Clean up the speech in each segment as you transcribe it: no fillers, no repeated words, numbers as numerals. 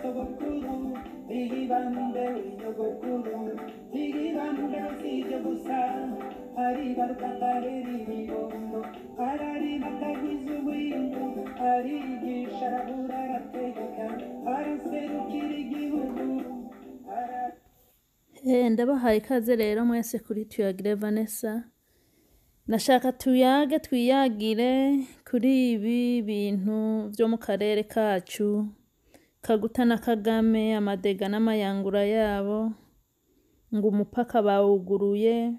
Sogokuru, igibambe nyogokuru, igibambe si ibyo gusa, aribaruka akarera ibibondo, ararima akagwiza umwimbu, arigisha, arabura, arategeka, araserukira igihugu. Ndabahaye ikaze rero mwese kuri Tuyagire Vanessa. Nashaka tuyage, twiyagire kuri ibi bintu vyo mu karere kacu, Kaguta na Kagame, amadega n'amayangura yabo, ngo umupaka bawuguruye,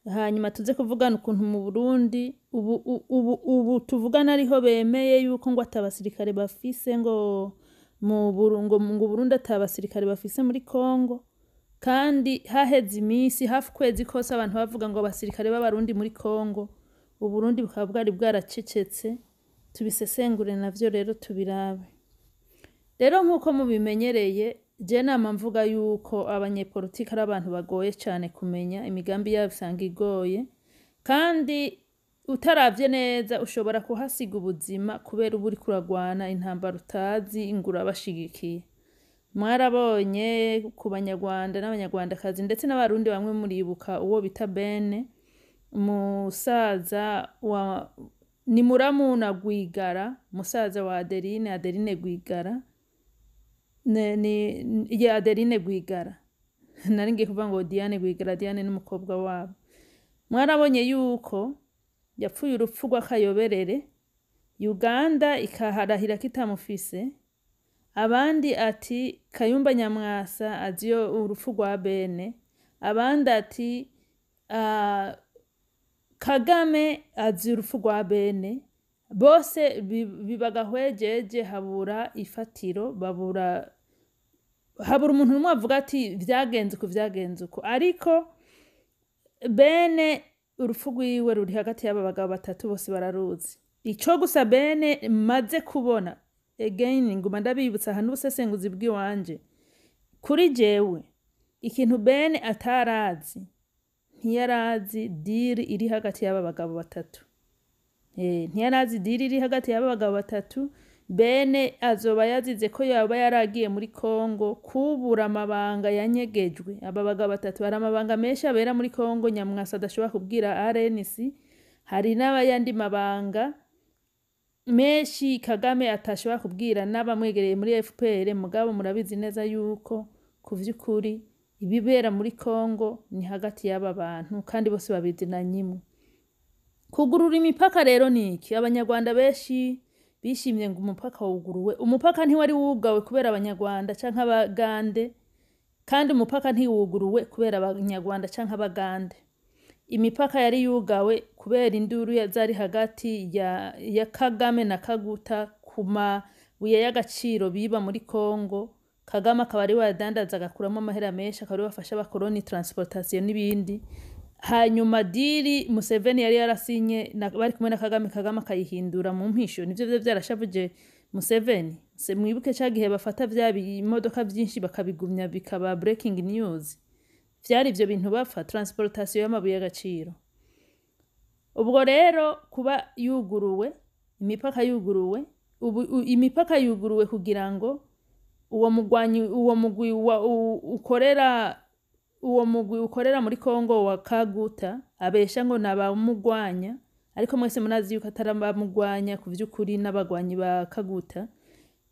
hanyuma tuze kuvugana ukuntu mu Burundi ubu tuvugana ariho bemeye yuko ngo ata basirikare bafise, ngo mu ngo Burundi ata basirikare bafise muri Congo, kandi haheze imisi hafi ukwezi kose abantu bavuga ngo abasirikare b'Abarundi muri Congo, Uburundi bukaba bwari bwaracecetse. Tubisesengure navyo rero, tubirabe. Rero nk'uko mubimenyereye, je nama mvuga yuko abanyepolitike ari abantu bagoye cane kumenya imigambi yabo, usanga igoye, kandi utaravye neza ushobora kuhasiga ubuzima kubera uba uriko uragwana intambara utazi ngo urabashigikiye. Mwarabonye ku Banyarwanda n'Abanyarwandakazi, ndetse n'Abarundi bamwe, muribuka uwo bita Bene, musaza wa, ni muramu na Rwigara, musaza wa Adeline, Adeline Rwigara, ni ya Adeline Rwigara, nari ngiye kuvuga ngo Diane Rwigara, Diane n'umukobwa wabo. Mwarabonye yuko yapfuye urupfu rw'akayoberere, Uganda ikaharahira ko itamufise, abandi ati Kayumba Nyamwasa aziyo urupfu rwa Bene, abandi ati Kagame azi urupfu rwa Bene. Bose biba gahwejeje, habura ifatiro, babura, habura umuntu umwe avuga ati vyagenze uku, vyagenze uku. Ariko Bene urupfu rwiwe ruri hagati y'aba bagabo batatu, bose bararuzi. Ico gusa Bene maze kubona, again nguma ndabibutsa aha n'ubusesenguzi bw'iwanje, kuri jewe ikintu Bene atarazi, ntiyarazi deal iri hagati y'aba bagabo batatu. Ntiyarazi deal iri hagati y'aba bagabo batatu. Bene azoba yazize ko yaba yaragiye muri Kongo kubura amabanga yanyegejwe aba bagabo batatu. Hari amabanga menshi abera muri Kongo Nyamwasa adashobora kubwira RNC, hari n'abayandi mabanga menshi Kagame atashobora kubwira n'abamwegereye muri FPR. Mugabo murabizi neza yuko ku vy'ukuri ibibera muri Kongo ni hagati y'aba bantu, kandi bose babizi na nyimwe. Kugurura imipaka rero ni iki? Abanyarwanda benshi bishimye ngo umupaka wuguruwe. Umupaka ntiwari wugawe kubera Abanyarwanda canke Abagande, kandi umupaka ntiwuguruwe kubera Abanyarwanda canke Abagande. Imipaka yari yugawe kubera induru zari hagati ya Kagame na Kaguta ku mabuye y'agaciro biba muri Kongo. Kagame akaba ari we yadandaza, agakuramo amahera menshi, akaba ari we afasha abakoroni transportation n'ibindi. Hanyuma deal Museveni yari yarasinye bari kumwe na Kagame, Kagame akayihindura mu mpisho, nivyo vyo vyarashavuje Museveni. Se mwibuke ca gihe bafata vya bimodoka vyinshi bakabigumya, bikaba breaking news, vyari ivyo bintu bapfa transportation y'amabuye y'agaciro. Ubwo rero kuba yuguruwe imipaka, yuguruwe ubu, imipaka yuguruwe kugira ngo uwo mugwanyi, uwo mugwi ukorera, uwo mugwi ukorera muri Kongo wa Kaguta, abesha ngo nabamugwanya, ariko mwese munazi yuko atari abamugwanya ku vy'ukuri n'abagwanyi ba Kaguta,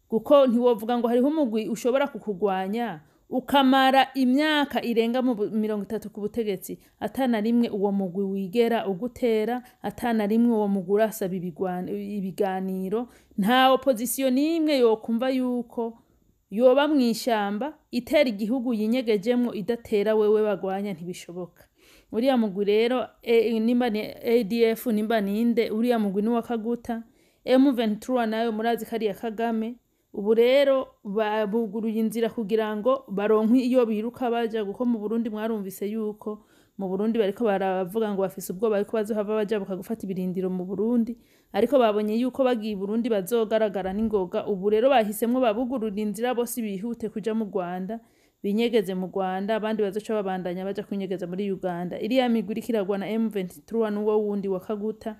kuko ntiwovuga ngo hariho umugwi ushobora kukugwanya ukamara imyaka irenga mu 30 ku butegetsi, atana rimwe uwo mugwi wigera ugutera, atana rimwe uwo mugwi urasaba ibiganiro. Nta opposition n'imwe yokumva yuko yoba mw'ishamba itera igihugu yinyegejemwo idatera wewe bagwanya, ntibishoboka. Uriya mugwi rero, nimba ni ADF, nimba ninde, uriya mugwi ni uwa Kaguta. M23 nayo murazi ko ari iya Kagame. Ubu rero buguruye inzira kugira ngo baronke iyo biruka baja, kuko mu Burundi mwarumvise yuko mu Burundi bariko baravuga ngo bafise ubwoba ariko bazohava bajabuka gufata ibirindiro mu Burundi, ariko babonye yuko bagiye i Burundi bazogaragara n'ingoga. Ubu rero bahisemwo babugurura inzira, bose bihute kuja mu Rwanda, binyegeze mu Rwanda, abandi bazoca babandanya baja kwinyegeza muri Uganda. Iriya migwi iriko iragwana, M23 n'uwo wundi wa Kaguta.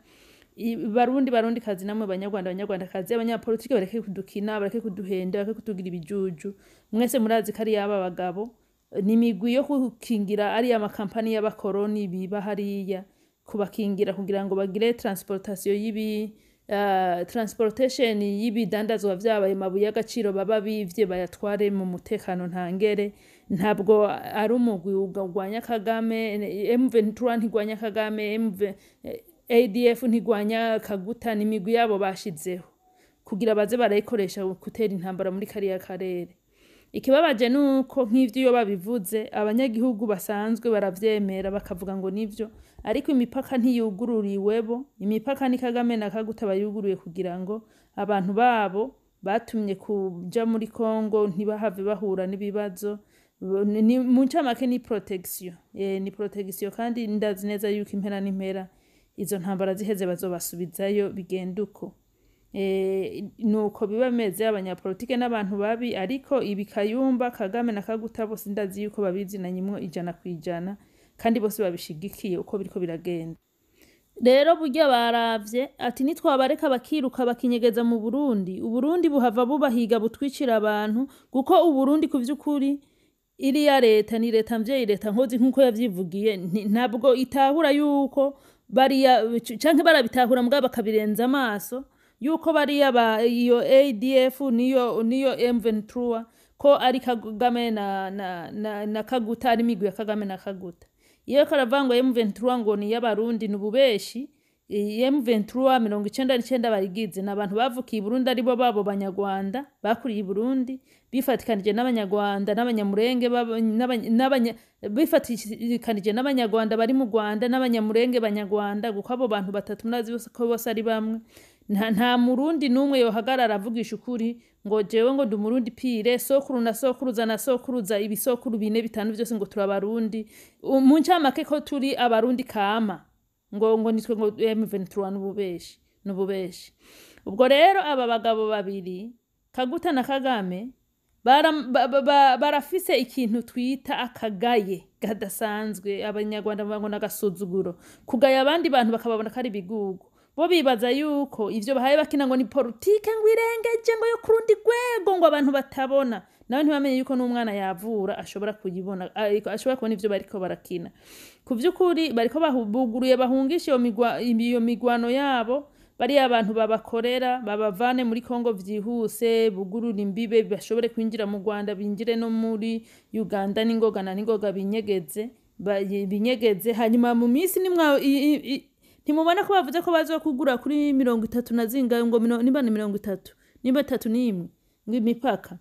Barundi, Barundi kazi, namwe Banyarwanda, Banyarwandakazi, abanyapolitike bareke kudukina, bareke kuduhenda, bareke kutugira ibijuju. Mwese murazi ko ari yaba bagabo, ni imigwi yo gukingira ariya makampani y'abakoroni biba hariya, kubakingira kugira ngo bagire transportation y'ibi transportation y'ibidandazwa vyabo, ayo mabuye y'agaciro baba bivye bayatware mu mutekano ntangere. Ntabwo ari umugwi ugwanya Kagame. M23 ntigwanya Kagame, MV, ADF ntigwanya Kaguta, ni imigwi yabo bashizeho kugira baze barayikoresha gutera intambara muri kariya karere. Ikibabaje nuko nk'ivyo iyo babivuze, abanyagihugu basanzwe baravyemera, bakavuga ngo nivyo, ariko imipaka ntiyugururiwebo. Imipaka ni Kagame na Kaguta bayuguruye kugira ngo abantu babo batumye kuja muri Congo ntibahave bahura n'ibibazo. Mu ncamake ni protection, ni protection. Kandi ndazi neza yuko impera n'impera izo ntambara ziheze bazobasubizayo, bigenda uko. Nuko biba bimeze. Abanyapolitike n'abantu babi, ariko ibi Kayumba, Kagame na Kaguta bose ndazi yuko babizinanyimwo 100%, kandi bose babishigikiye uko biriko biragenda. Rero burya baravye ati nitwabareka bakiruka bakinyegeza mu Burundi, Uburundi buhava bubahiga, butwicira abantu, kuko Uburundi ku vy'ukuri iriya leta ni leta mvyeyi, leta nkozi, nk'uko yavyivugiye. Ntabwo itahura yuko bariya, canke barabitahura mugabo bakabirenza amaso, yuko bariya ba iyo ADF niyo M23 ko ari Kagame na Kaguta, ari imigwi ya Kagame na Kaguta. Iyo karavuga ngo M23 ngo ni y'Abarundi, ni ububeshi. Iyi M23 99 bayigize ni abantu bavukiye i Burundi, aribo babo Banyarwanda bakuriye i Burundi, bifatikanije n'Abanyarwanda n'Abanyamurenge bifatikanije n'Abanyarwanda bari mu Rwanda n'Abanyamurenge Banyarwanda, kuko abo bantu batatu murazi bose ko bose ari bamwe. Nta Murundi n'umwe yohagarara avugisha ukuri ngo jewe ngo ndi Umurundi pure, sokuru na sokuruza na sokuruza, ibisokuru bine, bitanu vyose ngo turi Abarundi. Mu ncamake ko turi Abarundi kama ngo nitwe ngo M23, n'ububeshi, n'ububeshi. Ubwo rero aba bagabo babiri, Kaguta na Kagame, barafise ikintu twita akagaye kadasanzwe. Abanyarwanda bavuga ngo n'agasuzuguro, kugaya abandi bantu bakababona ko ari ibigugu. Bo bibaza yuko ivyo bahaye bakina ngo ni politike, ngo irengeje, ngo yo kurundi rwego, ngo abantu batabona. Nawe ntibamenye yuko n'umwana yavura ashobora kuyibona, ariko ashobora kubona ivyo bariko barakina. Ku vy'ukuri bariko buguruye bahungisha iyo migwano yabo, bariya abantu babakorera babavane muri Kongo vyihuse, bugurura imbibe bashobore kwinjira mu Rwanda, binjire no muri Uganda n'ingoga na n'ingoga, binyegeze, binyegeze. Hanyuma mu minsi nimwa ntimubona ko bavuze ko baza kugura kuri 30 na zingahe, ngo nimba ni 30, nimba 31, ngo imipaka.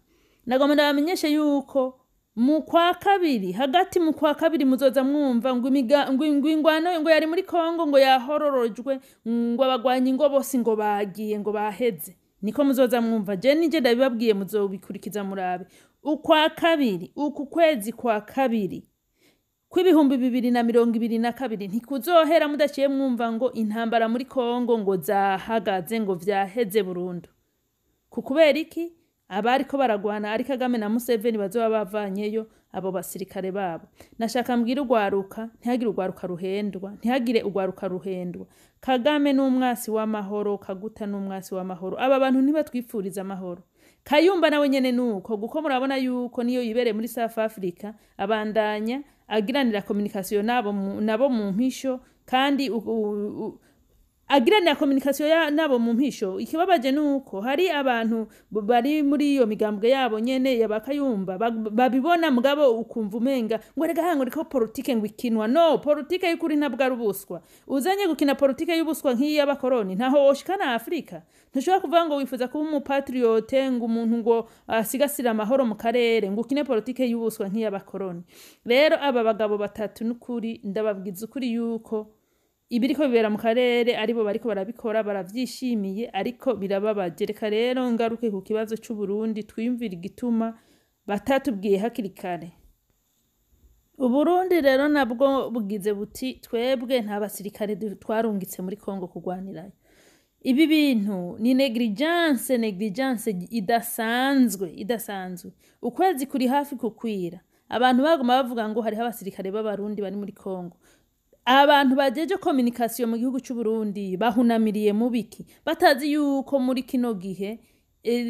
Nagomba ndabamenyeshe yuko mu kwa kabiri, hagati mu kwa kabiri, muzoza mwumva ngo ngo ingwano ngo yari muri Kongo ngo yahororojwe, ngo abagwanyi ngo bose ngo bagiye, ngo baheze. Niko muzoza mwumva. Je nije ndabibabwiye, muzobikurikiza murabe. Ukwa kabiri, uku kwezi kwa kabiri kw'2022 ntikuzohera mudaciye mwumva ngo intambara muri Kongo ngo zahagaze, ngo vyaheze burundu. Ku kubera iki? Abariko baragwana ari Kagame na Museveni, bazoba bavanyeyo abo basirikare babo. Nashaka mbwira urwaruka, ntihagire urwaruka ruhendwa, ntihagire urwaruka ruhendwa. Kagame n'umwasi w'amahoro, Kaguta n'umwasi w'amahoro. Aba bantu ntibatwipfuriza amahoro. Kayumba nawe nyene nuko, kuko murabona yuko niyo yibereye muri South Africa abandanya agiranira communication nabo mu mpisho, kandi agiranira communication nabo mu mpisho. Ikibabaje nuko hari abantu bari muri iyo migambwe yabo nyene yabakayumba babibona, mugabo ukumva umenga ngo rega hango riko politike ngo ikinwa. No politike y'ukuri ntabwo ari ubuswa. Uzanye gukina politike y'ubuswa nk'iyi y'abakoroni, ntaho woshikana Afrika. Ntushobora kuvuga ngo wifuza kuba umupatriote, ngo umuntu ngo asigasira amahoro mu karere, ngo ukine politike y'ubuswa nk'iy'abakoroni. Rero aba bagabo batatu, n'ukuri ndababwiza ukuri yuko ibiriko bibera mu karere aribo bariko barabikora, baravyishimiye, ariko birababaje. Reka rero ngaruke ku kibazo c'Uburundi, twiyumvire igituma batatubwiye hakiri kare. Uburundi rero nabwo bugize buti twebwe nta basirikare twarungitse muri Kongo kurwanirayo. Ibi bintu ni négligence, négligence idasanzwe, idasanzwe. Ukwezi kuri hafi kukwira, abantu baguma bavuga ngo hariho abasirikare b'Abarundi bari muri Kongo. Abantu bajeje communication mu gihugu c'u Burundi bahunamiriye mu biki, batazi yuko muri kino gihe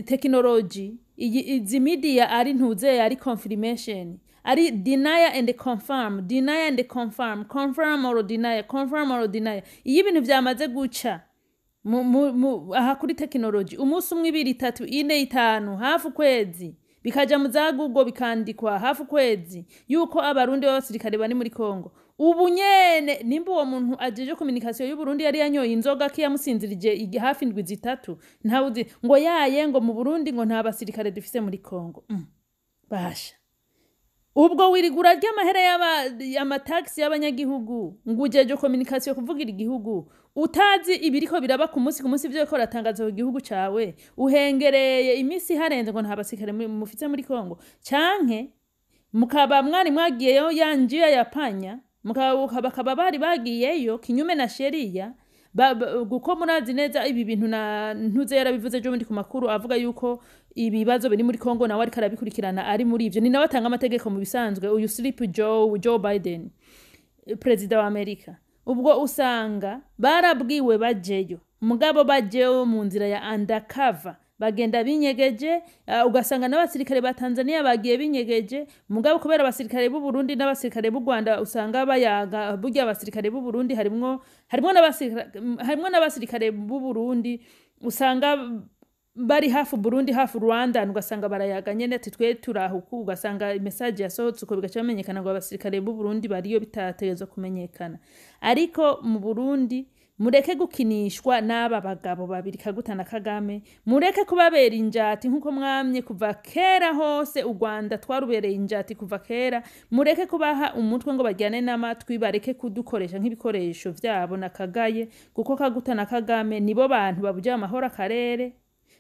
technology, izi media ari ntuze, ari confirmation, ari deny and confirm, deny and confirm, confirm or deny, confirm or deny. Iyo ibintu vyamaze guca aha kuri tekinoloji umunsi umwe, ibiri, itatu, ine, itanu, hafi ukwezi, bikaja mu za Google, bikandikwa hafi ukwezi yuko Abarundi b'abasirikare bari muri Kongo, ubu nyene nimba uwo muntu ajeje communication y'Uburundi yari yanyoye inzoga ko yamusinzirije hafi indwi 3, ntawuzi ngo yaye ngo mu Burundi ngo nta basirikare dufise muri Kongo. Basha, ubwo wirigura ry'amahera y'amatagisi y'abanyagihugu ngo ujeje communication, kuvugira igihugu, utazi ibiriko biraba ku munsi ku munsi, ivyo biriko biratangaza ku gihugu cawe, uhengereye iminsi iharenze ngo nta basirikare mufise muri Kongo, canke mukaba mwari mwagiyeyo ya njia ya panya, bakaba bari bagiyeyo kinyume na sheria, kuko murazi neza ibi bintu na ntuze yarabivuze ejo bundi ku makuru, avuga yuko ibibazo biri muri Kongo nawe ariko arabikurikirana, ari muri ivyo, ni nawe atanga amategeko mu bisanzwe, uyu Sleep Joe Biden, perezida wa Amerika. Ubwo usanga barabwiwe bajeyo, mugabo bajeyo mu nzira ya undercover, bagenda binyegeje. Ugasanga n'abasirikare ba Tanzania bagiye binyegeje, mugabo kubera abasirikare b'u Burundi n'abasirikare b'u Rwanda usanga bayaga, burya abasirikare b'u Burundi harimwo n'abasirikare b'u Burundi usanga bari hafi Burundi, hafi Rwanda, ugasanga barayaga nyene ati twe turahuku, ugasanga message yasohotse uko, bigaca bamenyekana ngo abasirikare b'u Burundi bariyo bitategerezwa kumenyekana. Ariko mu Burundi mureke gukinishwa n'aba bagabo babiri, Kaguta na Kagame, mureke kubabera injati nk'uko mwamye kuva kera hose. U Rwanda twarubereye injati kuva kera. Mureke kubaha umutwe ngo bajyane n'amatwi, bareke kudukoresha nk'ibikoresho vyabo na Kagaye, kuko Kaguta na Kagame nibo bantu babujije amahoro akarere.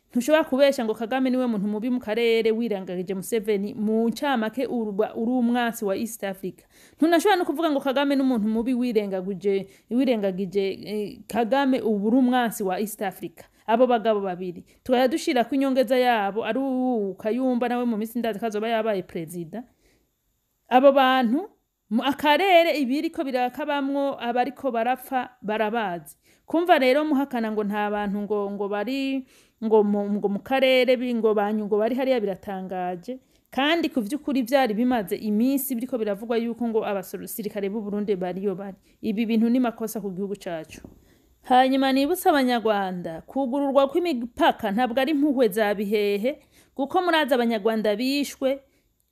Ntushobora kubesha ngo Kagame niwe muntu mubi mu karere wirangagije Museveni. Mu ncamake uri umwasi wa East Africa. Ntunashobora no kuvuga ngo Kagame n'umuntu mubi wirengagije Kagame, ubu uri umwasi wa East Africa. Abo bagabo babiri tukajya dushirako inyongeza yabo ari uwu Kayumba, nawe mu minsi ndazi kazoba yabaye perezida. Abo bantu mu akarere ibiriko birakabamwo, abariko barapfa barabazi. Kumva rero muhakana ngo nta bantu ngo bari ngo mu karere ngo banyu ngo bari hariya, biratangaje. Kandi ku vy'ukuri vyari bimaze iminsi biriko biravugwa yuko ngo abasirikare b'u Burundi bariyo bari. Ibi bintu ni makosa ku gihugu cacu. Hanyuma nibutse Abanyarwanda, kugururwa kw'imipaka ntabwo ari impuhwe za bihehe, kuko murazi Abanyarwanda bishwe.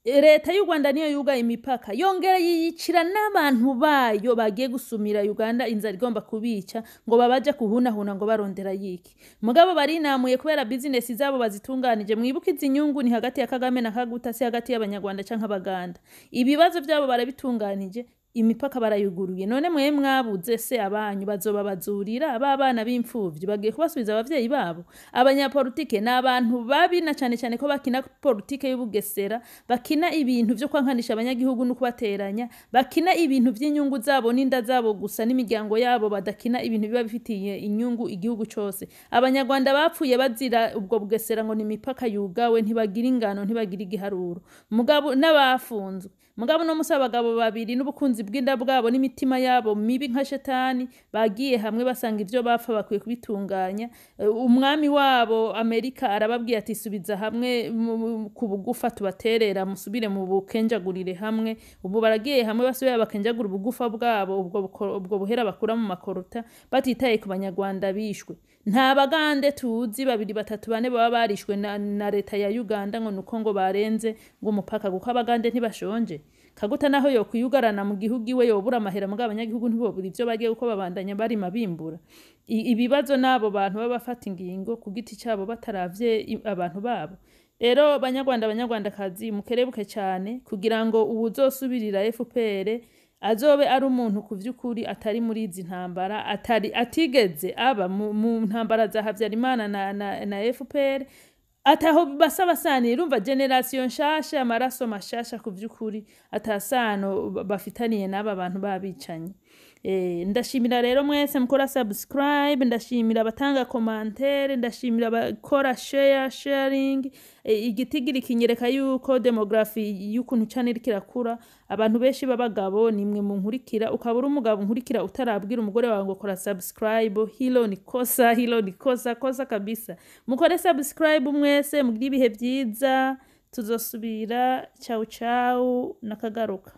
Leta y'u Rwanda niyo yugaye imipaka, yongera yiyicira n'abantu bayo bagiye gusumira Uganda, inzara igomba kubica, ngo babaja kuhunahuna ngo barondera yiki. Mugabo barinamuye kubera bizinesi zabo bazitunganije. Mwibuke izi nyungu ni hagati ya Kagame na Kaguta, si hagati y'Abanyarwanda canke Abaganda. Ibibazo vyabo barabitunganije, imipaka barayuguruye. None mwe mwabuze se abanyu bazoba bazurira ba bana b'imfuvyi bagiye kubasubiza abavyeyi babo? Abanyapolitike ni abantu babi, na cane cane ko bakina politike y'ubugesera, bakina ibintu vyo kwankanisha abanyagihugu no kubateranya, bakina ibintu vy'inyungu zabo n'inda zabo gusa n'imiryango yabo, badakina ibintu biba bifitiye inyungu igihugu cose. Abanyarwanda bapfuye bazira ubwo bugesera ngo ni imipaka yugawe, ntibagira ingano, ntibagira igiharuro, mugabo n'abafunzwe. Mugabo no musi abagabo babiri n'ubukunzi bw'inda bwabo n'imitima yabo mibi nka shetani bagiye hamwe, basanga ivyo bapfa bakwiye kubitunganya. Umwami wabo Amerika arababwiye ati subiza hamwe ku bugufa tubaterera, musubire mu bukenjagurire hamwe. Ubu baragiye hamwe, basubira bakenjagura ubugufa bwabo, ubwo buhera bakura mu makorota, batitaye ku Banyarwanda bishwe. Nta Bagande tuzi babiri, batatu, bane baba barishwe na leta ya Uganda ngo nuko ngo barenze ngo umupaka, kuko Abagande ntibashonje. Kaguta naho yokwiyugarana mu gihugu iwe yobura amahera, mugabo abanyagihugu ntibobura ivyo bagiye, kuko babandanya barima bimbura. Ibibazo n'abo bantu baba bafata ingingo ku giti cabo bataravye abantu babo. Rero Banyarwanda, Banyarwandakazi, mukerebuke cyane kugira ngo uwuzosubirira FPR azobe ari umuntu ku vy'ukuri atari muri izi ntambara, atari atigeze aba mu ntambara za Habyarimana na FPR, ataho basa basanira. Urumva génération nshasha, amaraso mashasha, ku vy'ukuri atasano bafitaniye n'aba bantu babicanyi. Ndashimira rero mwese mukora subscribe, ndashimira abatanga commentaire, ndashimira abakora share, sharing. Igitigiri kinyereka yuko demography y'ukuntu channel iriko irakura. Abantu benshi b'abagabo nimwe munkurikira. Ukaba uri umugabo nkurikira utarabwira umugore wawe ngo kora subscribe, hilo ni kosa, hilo ni kosa, kosa kabisa. Mukore subscribe mwese, mugire ibihe vyiza, tuzosubira. Ciao ciao, nakagaruka.